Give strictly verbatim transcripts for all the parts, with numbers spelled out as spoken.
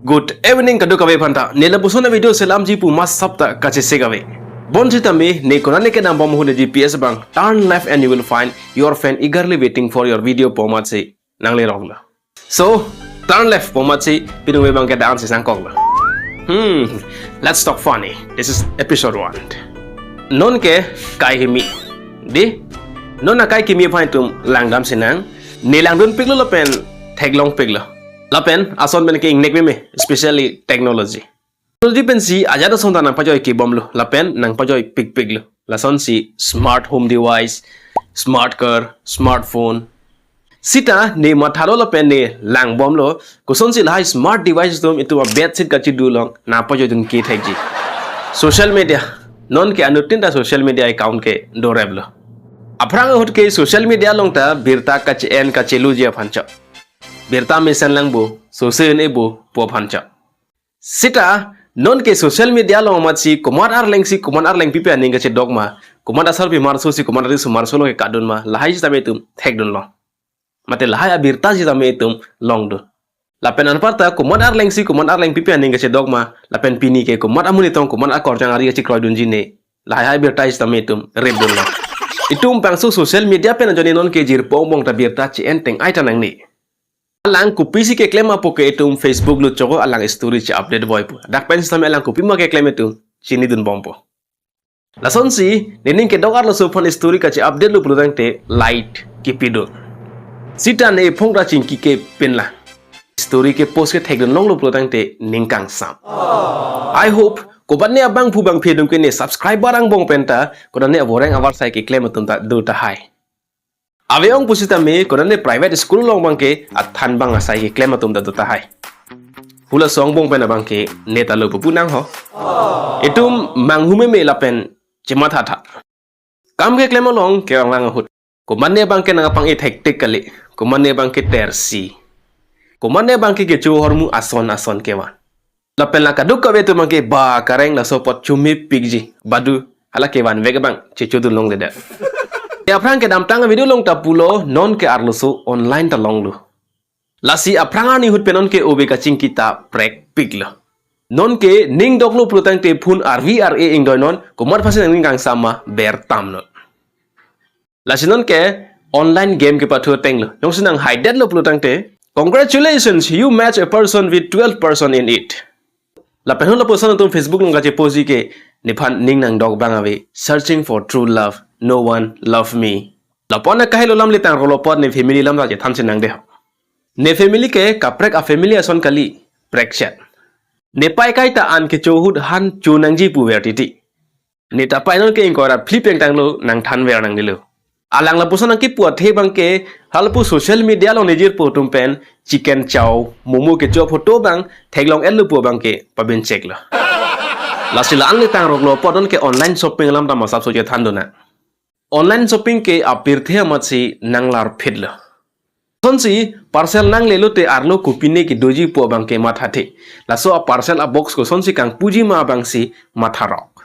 Good evening kadokave aphanta. Ne lapuson a-video selamji pu masap ta kachesek ave. Bonsitame ne konane kedam bom ahut ne G P S abang, turn left and you will find your friend eagerly waiting for your video pu amatsi nangleroklo. So, turn left pu amatsi pini abang ke dance sangkoklo. Hmm, let's talk funny. This is episode one. Non ke kai kimi. Dei, non akai kimi aphan itum langdam sinang. Ne langdunpiklo lapen theklongpiklo. Lapen ason pen ke ingnek meme, especially technology. Technology pensi ajat ason ta nangpajoi kibomlo, lapen nangpajoi pikpiklo. Lasonsi smart home device, smart car, smartphone. Sita ne mathalo lapen ne langbomlo, kosonsi lahai smart device atum itum a-bed sheet kachidu along nangpajoidun kethekji. Social media, non ke anuttin ta social media account ke doreplo. Aphrang ahut ke social media along ta birta kache-en kacheluji aphan chot. Birta mesen lang bo, sose un-e bo pu aphan chot. Sita, non ke social media along amatsi komat arlengsi komat arlengpi pen aning kachedok ma, komat asarpi marso si komat ariso marso along ke kadun ma, lahai sitame itum thekdunlo. Mate lahai abirta sitame itum longdun. Lapen anparta komat arlengsi komat arlengpi pen aning kachedok ma, lapen pini ke komat amonit tong komat akorjang ari kachekroidunji ne, lahai hai birta sitame itum repdunlo. Itum bangso social media pen ajoine non ke jirpo angbong ta birta che-en teng-ai ta nangne. Alang kopisi keklem apo ke itum Facebook lo choko alang story che-update boi pu. Dak pen sitame alang kopima keklem itum chinidun bompo. Lasonsi, nening kedok arloso aphan story kache-update lo pulotangte like kipidun. Sita ne ephong ra chingki ke pinlang. Story ke post ke thekdun longlo pulotangte ning kangsam. I hope, kobat ne abangphu bangphi atum ke ne subscriber angbong penta, konane aboreng avarsai keklem atum ta do tahai. Ave-ong pusitame konane private school along abang ke athan bang asai keklem atum ta do tahai. Hula song bong pen abang ke neta lo pupu nang ho. Itum manghu meme lapen chematha tha. Kam keklem along ke-ong lang ahut. Komat ne abang ke nang apang e hektik kali. Komat ne abang ke tersi. Komat ne abang ke kecho ahormu ason ason kevan. Lapen la kadokave atum abang ke ba kareng laso apot chumi pikji. Badu, hala kevanvek abang chechodun longledet. Ya aphrang kedamtang video along ta pulo non ke arloso online ta longlo. Lasi aphrang arni ahut pen non ke ove kachingki ta prekpiklo. Non ke ning doklo pulotangte phone arvi ar-e ingdoinon, komat aphansi nangning kangsam ma bertamnon. Lasi non ke online game kepathu atenglo. Jongsi nanghaidetlo pulotangte, "Congratulations, you match a person with twelve person in it." Lapen hon lapuson atum Facebook along kache-postji ke, "Nephan ning nangdok bang ave, searching for true love, no one love me." Lapu-an akahelo alam le tangroklo apot ne family alam ta chethan sinang dei ho. Ne family ke kaprek a-family ason kali, prekchet. Ne pai kaita an kecho ahut han cho nangji puver titi. Ne ta pai non ke ingkoi ra phli pengtanglo nangthanver nangnelo. Alang lapuson nangkipu athe abang ke halapu social media along ne jirpo atum pen chicken chow, momo kecho photo abang theklong-etlo pu abang ke pabincheklo. Lasi la-an le tangroklo apot non ke online shopping alam ta masapso chethandun nang. Online shopping ke apirthe amatsi nanglarphitlo. Lasonsi parcel nanglelo te arlo kopine kedoji pu abang ke mathathe. Laso a-parcel a-box kosonsi kangpuji ma abangsi matharok.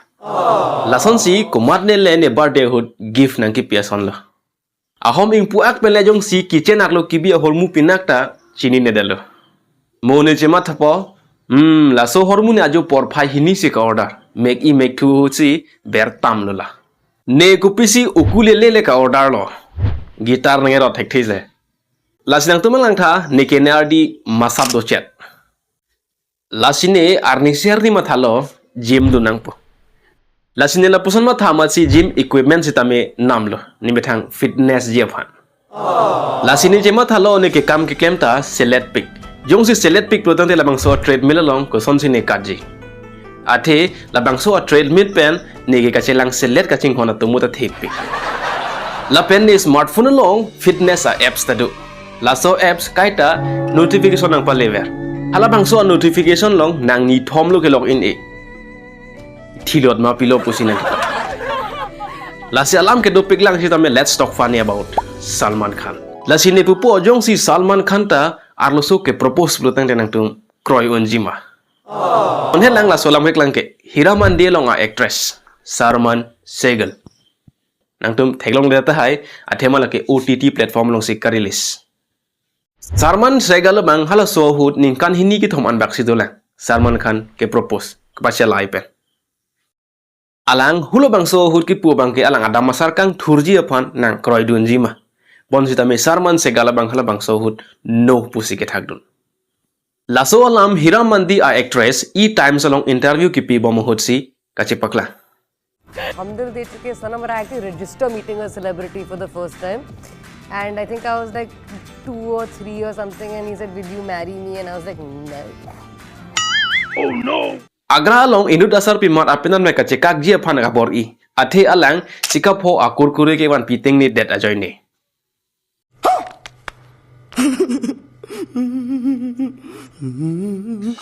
Lasonsi komat ne le ne birthday ahut gift nangkipi asonlo. Ahom ingpu-ak pen le jongsi kitchen arlo kebi ahormu pinak ta chininedetlo. Mo ne chemathapo, "Hmm, laso ahormu ne ajo porphai hini si ka-order. Mek-i mekthu ahut si bertamlo la." Ne kopisi ukulele le ka-orderlo. Guitar nang-erot thekthe le. Lasi nangtum langtha, ne ke ne ardi masap dochet. Lasi ne arnisi arni mathalo gym dun nangpo. Lasi ne lapuson matha amatsi gym equipment sitame namlo. Ne methang fitness ji aphan. Lasi ne chemathalo ne ke kam keklem ta selet pik. Jongsi selet pik pulotangte labangso treadmill along kosonsi ne katji. Athe labangso a-treadmill pen ne ke kachelang selet kachinghon atomo ta thepik. Lapen ne smartphone along fitness a-apps ta do. Laso apps kaita notification nangpalever. Halabangso a-notification along nang nithomlo ke-log in-e. Thilot ma pilo pusi nangkita. Lasi alam kedopik lang sitame, let's talk funny about Salman Khan. Lasi ne pupo jongsi Salman Khan ta arloso ke-propose pulotangte nangtum kroi unji ma. Onhe lang laso alam keklang ke Hiramandir along a-actress Sharman Sehgal. Nangtum theklongle tahai, athema lake O T T platform alongsi ka-release. Sharman Sehgal abang halaso ahut ningkan hini kethom anbak si dolang Salman Khan ke propose kepachelai pen. Alang halabangso ahut kipu abangke alang adam asar kangthurji aphan nangkroidunji ma. Bonsitame Sharman Sehgal abang halabangso ahut no pusi kethakdun. Laso alam Hira Mandi a-actress E-Times along interview kipibom ahutsi kachepaklang. हम दिल दे चुके हैं सनम, और I actually register meeting a celebrity for the first time, and I think I was like two or three or something, and he said, "Will you marry me?" And I was like, "No." Agra along inut asarpi mar apenan mai kachekakji aphan kabor-i. Athe alang sikapho a-kurkure kevanpi tengnedet ajoine,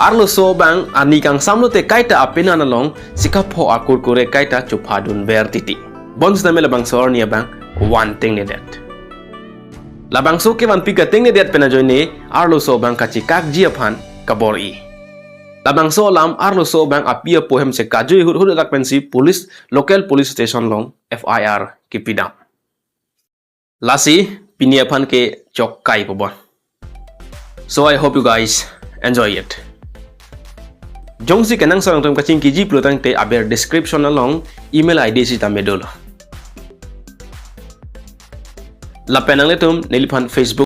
arloso abang ani kangsam lote kaita apenan along sikapho a-kurkure kaita chophadunver titi. Bonsitame labangso arni abang van tengnedet. Labangso kevanpi katengnedet pen ajoine arloso abang kachekakji aphan kabor-i. Labangso alam arloso abang api apo hem chekajui ahut ahut adak pensi police, local police station along F I R kipidam. Lasi pini aphan ke chokkai pobon. So I hope you guys enjoy it. Jongsi kenangsot atum kachingkiji pulotangte aber description along email I D sitame dolo. Lapen nanglitum neliphan Facebook